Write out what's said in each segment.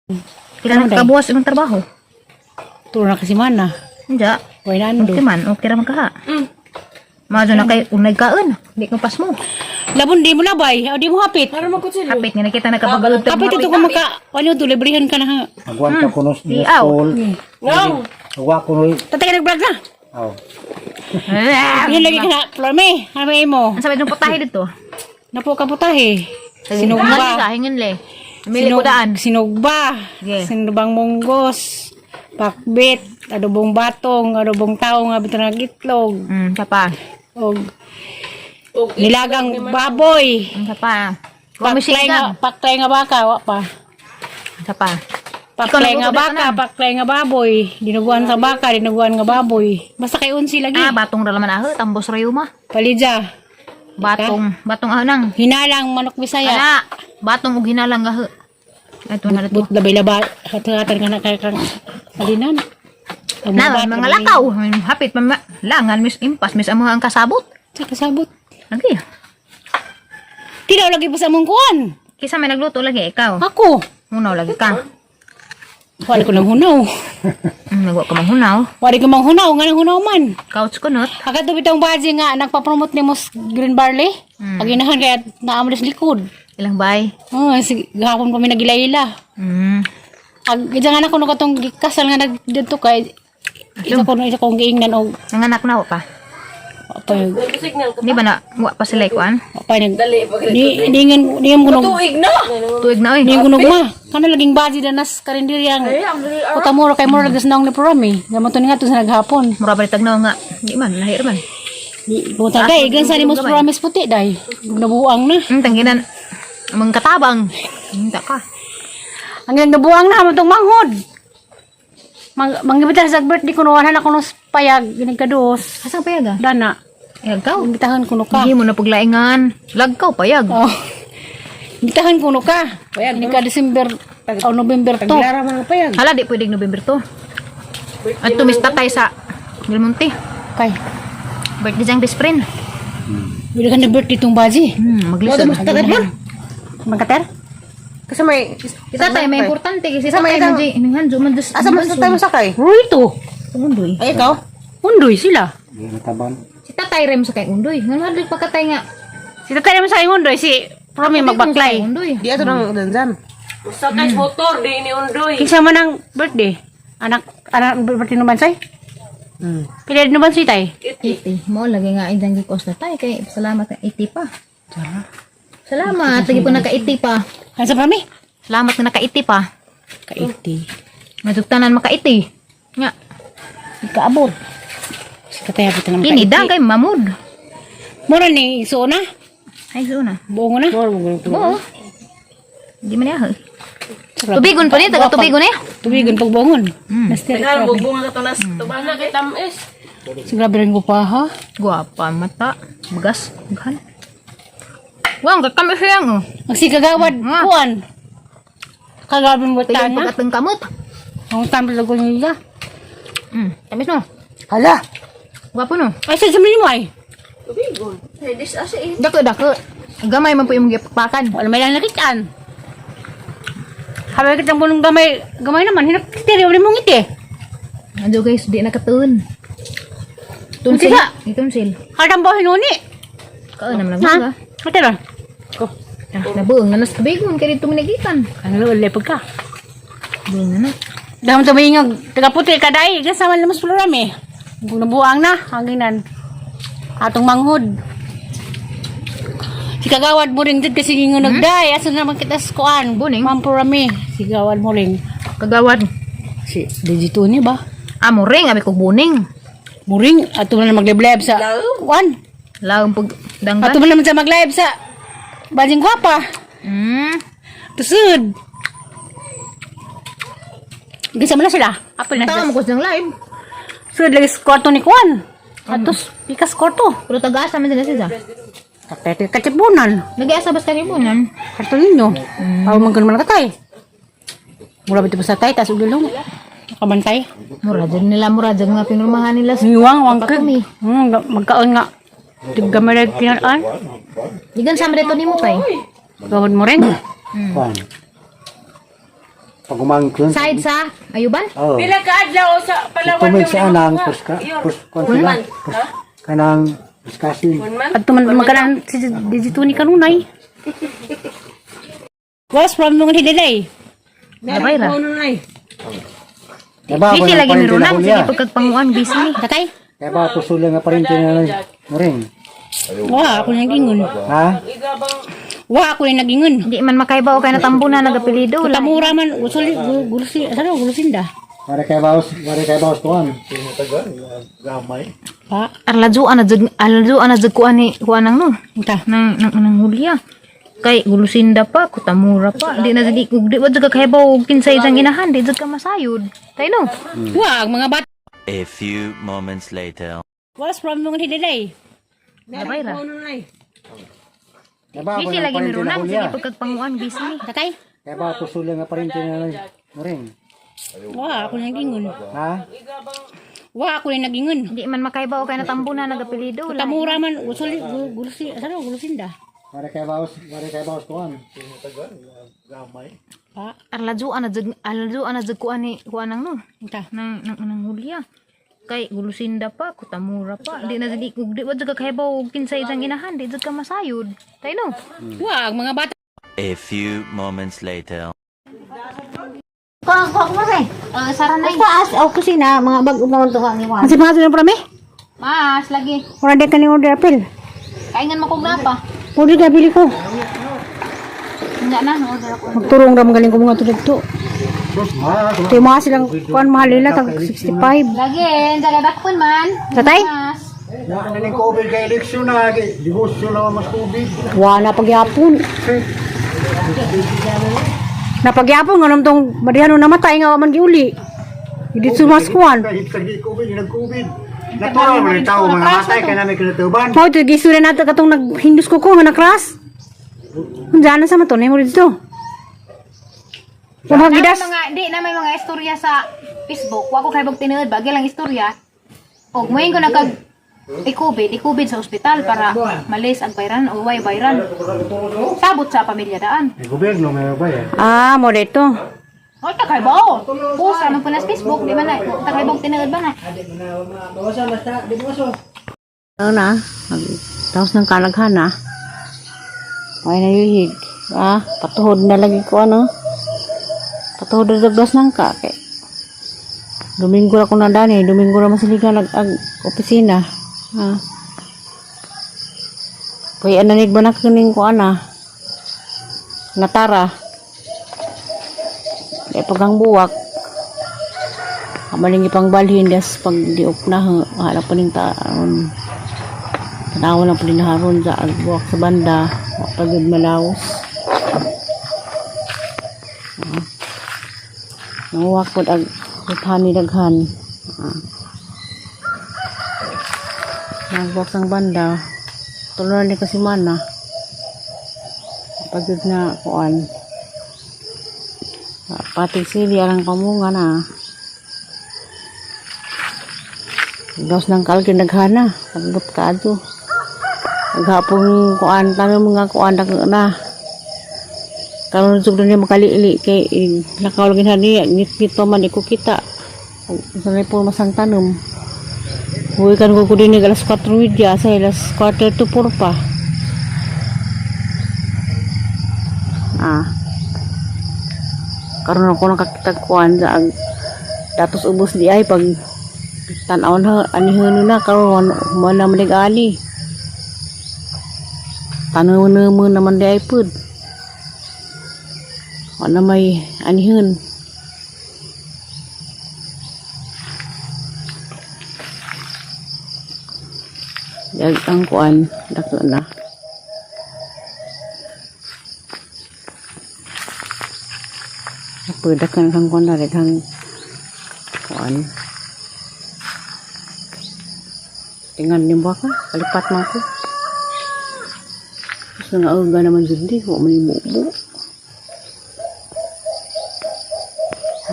Kila Ano, day? nagkabuwas imong trabaho. Tulo na kasi mana. Hindi. Way na ando. Okay man, okay ra man kaha. Mazo na kay unay kaon. Di ko pas mo. Labon di mo labay, o di mo hapit. Hapit nga nakita nakabagalod Hapit ito kung maka, ano to, librihan ka na ha. Agwan ka kuno sa Iaw. school. No. Wa kuno. Tatay ka nag-vlog na. Aw. Yun lagi ka na, Florme, ano ba mo? Ang sabi ng putahe dito. Napo ka putahe. Sinugba. Sinugba. Hingin le. Mili ko daan. Sinugba. Sige. Sinubang munggos. Pakbit. Adobong batong. Adobong tao nga bitang itlog. Sapa. Og nilagang baboy. Sapa. Paklay nga baka, wa pa. Sapa. Paklay nga nagluto dito baka, na. paklay nga baboy. Dinuguan sa baka, dinuguan nga baboy. Basta kay unsi lagi. Ah, batong ra laman aho, tambos rayuma. Palidya. Batong, batong aho nang. Hinalang manok Bisaya. Ala, batong og hinalang aho. Ito na But dito. labay laba, hatatan ka na kay kang alinan. Ang Na, bata, mga lakaw. Hapit man langan mis impas mis amo ang kasabot. Sa kasabot. Lagi. Tinaw lagi pa sa among kuan. Kisa may nagluto lagi ikaw. Ako. Hunaw lagi ka. Wala ko nang hunaw. Nagwa ka manghunaw. Wala ko mang hunaw, nga nang hunaw man. Couch ko not. Agad bitong baji nga nagpa-promote ni Mos Green Barley. Aginahan kaya naamres likod. Ilang bay. Oh, sige, gahapon kami nagila-ila. Ag ija nga na kuno katong gikasal nga nag didto kay isa ko isa kong giingnan og Nanganak na wa pa. pa Di ba na wa pa sila ikuan? pa nag ni ningan ningan kuno Tuig na oy. ningan kuno ma kana laging baji na nas karinderya nga Kuta mura kay mura lagi sa naong ni Promi. Gamo to ni nga to sa naghapon. Mura ba tagnaw nga. Di man lahir man. Di puta kay igan sa ni Mos Promise puti day. Nabuang na. Tangginan amang katabang. Ta ka. Ang ilang nabuang na amo tong manghod. Mang mangibitan sa birthday kuno wala na kuno payag ginagkados. Asa payag ah? Dana. Lagkaw. Imbitahan kuno ka. Hindi mo na paglaingan. Lagkaw payag. Oh. Imbitahan kuno ka. Payag ni ka December o November to. Hala di pwedeng November to. At tumis tatay sa Del Monte. Kay. Birthday siyang best friend. Wala ka na birthday tong baji. Maglisod. Mangkater? Kasi may... Si tatay may importante kasi tatay man di nanghanjo man dus. Asa man sa tayo sakay? Ruito. Undoy. Ay, ikaw? Undoy sila. Di mataban. Si tatay rem sa kay undoy. Ngano hadlok pagkatay nga. Si tatay naman sa ingon si Promi magbaklay. Undoy. Di ato nang danzan. Kinsa man ang birthday? Anak anak birthday naman say? Pila din naman si tay? Iti. Mo lagi nga indang gikos na tay kay salamat nga iti pa. Salamat lagi po nakaiti pa. Ano sa Promi? Salamat nga nakaiti pa. Kaiti. Madugtanan makaiti. Nga. Ikaabot. Si tatay hapit naman Kini dang kay mamud. Mura ni isuo na. Ay so na. Buong na. Oo. Di man ya. Tubigon pa ni taga tubigon eh. Tubigon pag buongon. Nastir. Bunga ka to nas. Tubana kay tamis. Siguro rin ko pa ha. Guwapa mata. Bagas. Ghan. Wow, kakami siya oh. Magsigagawad kuan. Kagawad mo Tayo tan na. pagkateng kamot. Ang tambal ko nila. Tamis no. Hala. Gwapo no. Ay sa sabi mo ay. Dako dako. Gamay man po yung gipakpakan. Wala may lang nakitaan. Habang kitang bunong gamay, gamay naman, hinap tiri wala mong ngiti. Ano guys, di nakatuon. Tunsil. Unsa? Itunsil. Kadang ba hinuni? Kaan naman Ha? lang. Ate ron. Ah, nabuong na nas tubigon kay dito minagitan. Ano wala pagka. Buong na na. Dahil mo tumingog, taga puti ka dai, kasama naman sa plurami. Nabuang na, hanginan. Atong manghod. Si kagawad mo rin dyan kasi ngingon nagday. Asa naman kita sa kuan? Buning. Ma'am Purami. Si kagawad mo rin. Kagawad. Si Digito ni ba? Ah, muring abi kog buning. Muring, ato na maglive sa kuan. Laom pag danggan. Ato na naman sa maglive sa Bajing Gwapa. Tusud. Gisa man na sila. Apil na Tama sila. mo ko ng live. Sud lagi sa kwarto ni Kuan. Atos, pikas kwarto. Pero taga-asa man sila sila. Kapete katipunan. Nag-asa bas kanibunan. Karto ninyo. Aw man kuno man katay. Mura ba sa tay tas ululong. Kamantay. Mura dyan nila, mura dyan mga pinurmahan nila. Niwang wang ka. Kapatumi. Magkaon nga. Tiggamay pinaan. Digan sa dito nimo kay. Gawad mo rin. Kuan. Pagumangkon. Side sa Ayuban? Oh. Pila ka adlaw sa Palawan Tumig sa anang puska pus kwan sila. Pus kanang puskasin. Adto man magkanan si dito ni kanunay. Was from mga hililay. Labay ra. Kaya ba Busy lagi ni Ronan sige pagkagpanguan busy ni. Tatay? Kaya ba pusulan nga parin na mo rin. Wa ako nang gingon. Ha? Wa ako nang nagingon. Di man makaibaw kay natambo na nagapelido. Tamura man usuli gulusi sano gulusinda. Wala kay baos kuan. Pa. Arladzuan na jud arladzuan na jud kuan ni kuan nang no. Unta. Nang Hulya. Kay gulusinda pa, kutamura pa. Di na jud di wa jud ka kahibaw og kinsay isang inahan, di jud ka masayod. Tay no. Wa ang mga bata. A few moments later. Was from mga hililay. Labay ra. Kaya ba Busy lagi ni Ronan sige pagkagpanguan busy ni. Tatay? Kaya ba pusulan nga parin na mo rin. Wa ako nang gingon. Ha? Wa ako nang nagingon. Di man makaibaw kay natambo na nagapelido. Tamura man usuli gulusi sano gulusinda. Wala kay baos kuan. Pa. Arladzuan na jud kuan ni kuan nang no. Unta. Nang Hulya. Kay gulusinda pa, kutamura pa. Di na jud di wa jud ka kahibaw og kinsay isang inahan, di jud ka masayod. Tay no. Wa ang mga bata. A few moments later. Saranay. Taas o kusina, mga bago naman to ang iwan. Kasi mga tulong prame. Mas lagi. Ora de kani order apel. Kaingan mo kog napa. Order ka bili ko. Hindi na, order ako. Magturong ra magaling ko mga tulog to. Kay mga silang kuan mahal nila tag 65. Lagi, jaga dakpon man. Tatay? Mas. Na ning COVID kay eleksyon na negosyo na mas COVID. Wa na pagyapon. Napagyapon nganom tong madihano namatay nga wa man giuli. Hindi sumaskuan. Kahit sa COVID, nag-COVID. Natural man ang tao mga matay kay namin kinatuban. Mao to gisura nato katong naghindus ko ko nga nakras. Unsa na sa mato mo dito. Wa Na gidas. may mga di na may mga istorya sa Facebook. Wa ko kay bog tinuod bagay lang istorya. Og moingon ko nagkag i-COVID, i-COVID sa ospital para malis ang bayran o way bayran. Sabot sa pamilya daan. May gobyerno may bayad. Ah, mo dito. O ta kay bao. Post ra man po na sa Facebook, di man na ta kay bog tinuod ba na. Ano na? Tapos ng kalaghan na. Ay na yuhig. Ah, patuhod na lagi ko ano. Patuhod na dagdas ng ka. Kay. Domingo ra ko na dani. Domingo ra masiligan nag ag opisina. Ah. Kuya ananig ba na kuning ko ana? Natara. Kaya pag ang buwak, kamaling ipang balhin das pag diop na hanap pa ning taon tanawa lang pa din haron sa agbuwak sa banda wa pa gud malaos. Ah. Nanguwak pod ag uthani daghan. Ah. Nagbuwak sang banda tuloy ni kasi mana pagod na kuan. Ah, pating sili alang pamunga na. Gawas ng kalkin naghana. Pagbot ka ato. Naghapong kuan tanong mga kuan na na. Karon sugdo niya makaliili kay lakaw lagi na niya ngit-ngit pa man iko kita. Sa may po masang tanom. Huwi kan ko din alas 4:30 sa alas 3:45 pa. Ah. Karon ako nakakita kuan sa ag datos ubos di ay pag tanaw na anihon na karon wala man ali tanaw na mo naman di ay pud wala may anihon. Dag ang kuan dako na. Pwede kan kang kuan na kang kuan. Tingnan niyo ba ka? Kalipat man ko. Gusto nga uga naman jud di, wa man ibubo.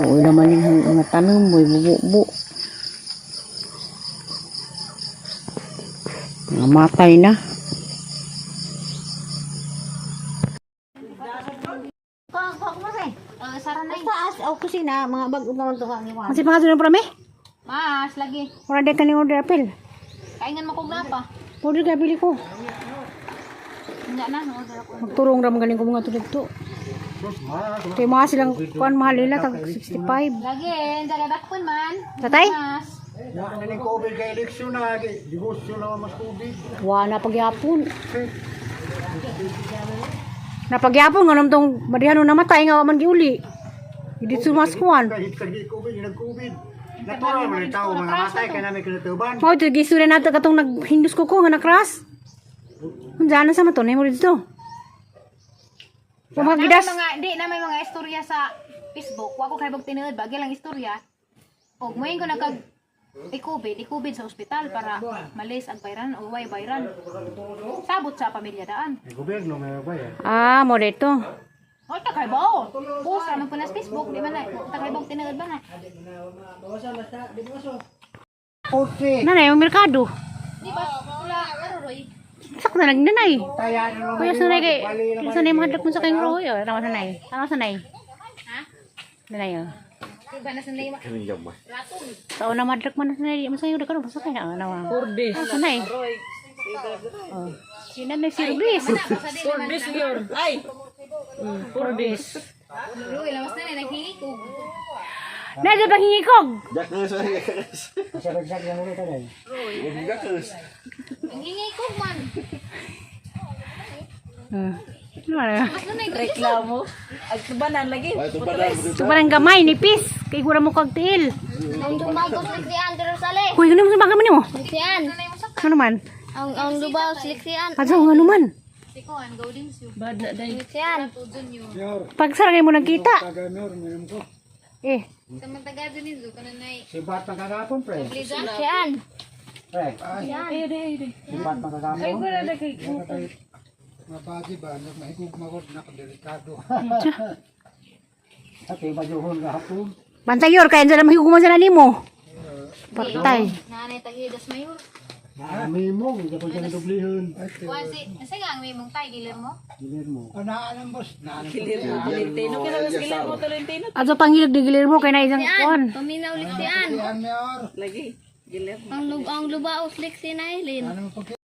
Oo naman yung mga tanong mo, ibubo. Mga matay na. Hanay. Taas o kusina, mga bago pa man to ang iwan. Kasi pangato na prame. Mas lagi. Wala din kaning order apel. Kaingan mo kog napa. Order ka bili ko. Nga na, order ako. Magturong ra man galing ko mga tulog to. Kay mga silang kuan mahal nila tag 65. Lagi, dagadakpon man. Tatay? Mas. Na na ning COVID kay eleksyon na negosyo na mas COVID. Wa na pagyapon. Napagyapon nganom tong madihano namatay nga wa man giuli. Hindi sumaskuan. Kahit kay COVID, nag-COVID. Natural man ang tao mga matay kay namin kinatuban. Mao ito gisura nato katong naghindus ko ko nga nakras. Unsa na sa mato mo dito. Pumagidas. Na may mga di na may mga istorya sa Facebook. Wa ko kay bog tinuod ba lang istorya. Og moingon ko nagkag i-COVID, i-COVID sa ospital para malis ang bayran o way bayran. Sabot sa pamilya daan. Ang gobyerno may bayad. Ah, mo dito. O ta kay bao. Post ra man po na sa Facebook, di man na ta kay bog tinuod ba na. Puti. Nanay, ang merkado. Di ba? Wala aroy. Sakto na nanay. Kaya ano Kuya sanay kay sanay mahadlok mo sa kayong roy. Oh, tama sanay. Tama sanay. Ha? Nanay oh. Di ba na sanay ma? Sa una madlok man sanay di mo sayo ka basta kay na nawa. Kurdis. Ah, sanay. Oh. Sina may service. Kurdis yun. Ay! Kurdis. Roy, lawas na na naghihikog. Na sa panghingikog. Masaragsak yan ulit tayo. Naghihikog man. Ah. Ano na? Mas nanay Reklamo. Ag tubanan lagi. Sobrang gamay nipis kay gura mo kag tiil. Ang lumagos liksian, pero sale. Kuy, ano mo sa mo nimo? Liksian. Ano man? Ang lubaw liksian. Adto nga naman. Si Kuan, Gaudin siyo. Bad na day. Liksian. Pagsara kay mo nagkita. Tagamyor, meron ko. Eh, Samantaga dun niyo kananay. Si Bat magkagapon, pre. Liksian. Pre. Si Bat magkagapon. Mabagi ba, mahigugma ko, nakadelikado. At iba juhon gahapon. bantayor kay andiyan mahiguman sa nimo. Patay. Nanay tagidas mayor. Naami mo, hindi ko dyan dublihon. Kuan si asa nga ang mimong tay gilir mo? Gilir mo. Naalam boss, naalam. Tolentino. Kaya sa Guillermo Tolentino. Adto panghilag di gilir mo kay na isang kuan. Paminaw liksian. Mayor, Lagi. Guillermo. Ang lubaw liksian ay lin. ano mo pag